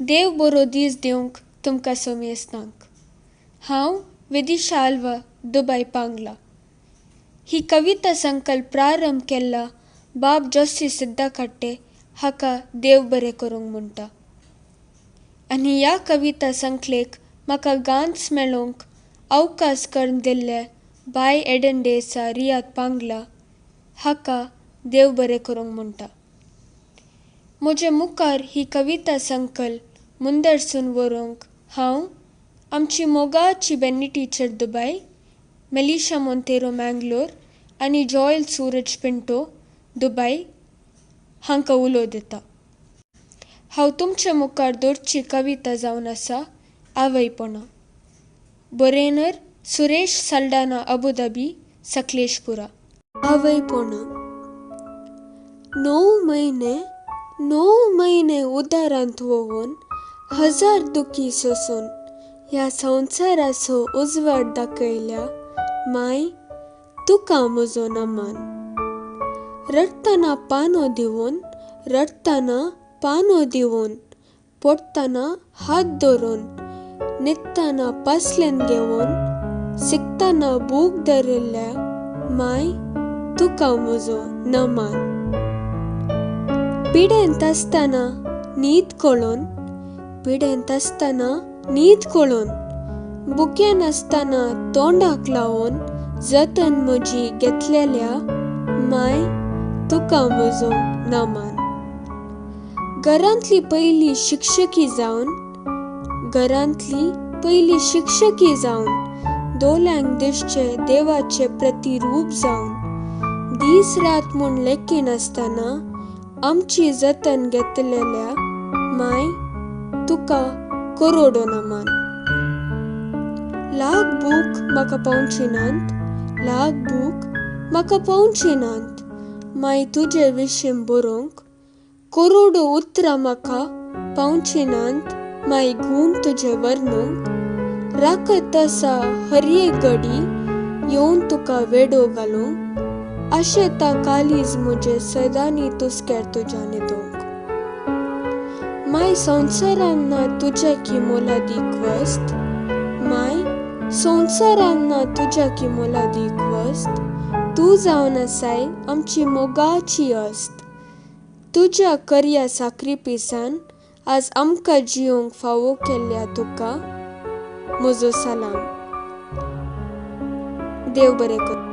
देव बरो दीस दिवंक तुमकां समेस्तांक. हांव विदिशा आल्वा, दुबय पांगला. ही कविता संकल्प प्रारंभ केल्ला बाब जोसी सिद्धाकाट्टे हाका देव बरें करूंक म्हणटा. आनी ह्या कविता संकलेक म्हाका गांच मेळोवंक अवकाश करून दिल्ले बाय एडन डेसा रियाद पांगला हाका देव बरें करूंक म्हणटा. म्हजे मुखार ही कविता संकल्प मुंदरसून व्हरूंक हांव आमची मोगाची Benny teacher Dubai, Melisha Monteiro Mangalore आनी जॉयल सूरज पिंटो दुबय हांकां उलो दिता. हांव तुमचे मुखार दवरची कविता जावन आसा आवयपणा. बरेनर सुरेश साल्डाना, अबुधाबी, सकलेशपुरा. आवयपणा. 9 म्हयने 9 म्हयने उदारांत वोवन 1000 दुखी सोसून ह्या संवसाराचो उजवाड दाखयल्या माय तुका म्हजो नमन. रडटना पानो दिवन, रडटना पानो दिवन, पडटना हात धरून, न्हिदतना पासलेन घेवन, शिकतना भूक धरिल्ल्या माय तुका म्हजो नमन. पिडेंत आसतना न्हीद कळोन, पिडेंत आसतना न्हीद कळोन, भुकेन आसतना तोंडाक लावन जतन म्हजी घेतलेल्या माय तुका म्हजो नमन. घरांतली पयली शिक्षकी जावन, घरांतली पयली शिक्षकी जावन, दोळ्यांक दिसचे देवाचे प्रतिरूप जावन, दीस रात म्हूण लेखिनासतना आमची जतन घेतलेल्या माय तुका करोडो नमन. लाख भूक म्हाका पावची नात, लाख भूक म्हाका पावची नात माय तुजे विशीं बरोवंक, करोडो उतरां म्हाका पावची नात माय गूण तुजे वर्णूंक. राखत आसा हर एक घडी येवन तुका वेडो घालूंक, आशेता काळीज म्हजें सदांनी तुस्क्यार तुज्या न्हिदूंक. माय संवसारान ना तुज्या की मोलादीक वस्त, माय संवसारान ना तुज्या की मोलादीक वस्त, तूं जावन आसाय आमची मोगाची अस्त. तुज्या कर्या साक्रिपिसान आज आमकां जियोंक फावो केल्ल्या तुका म्हजो सलाम. देव बरें करूं.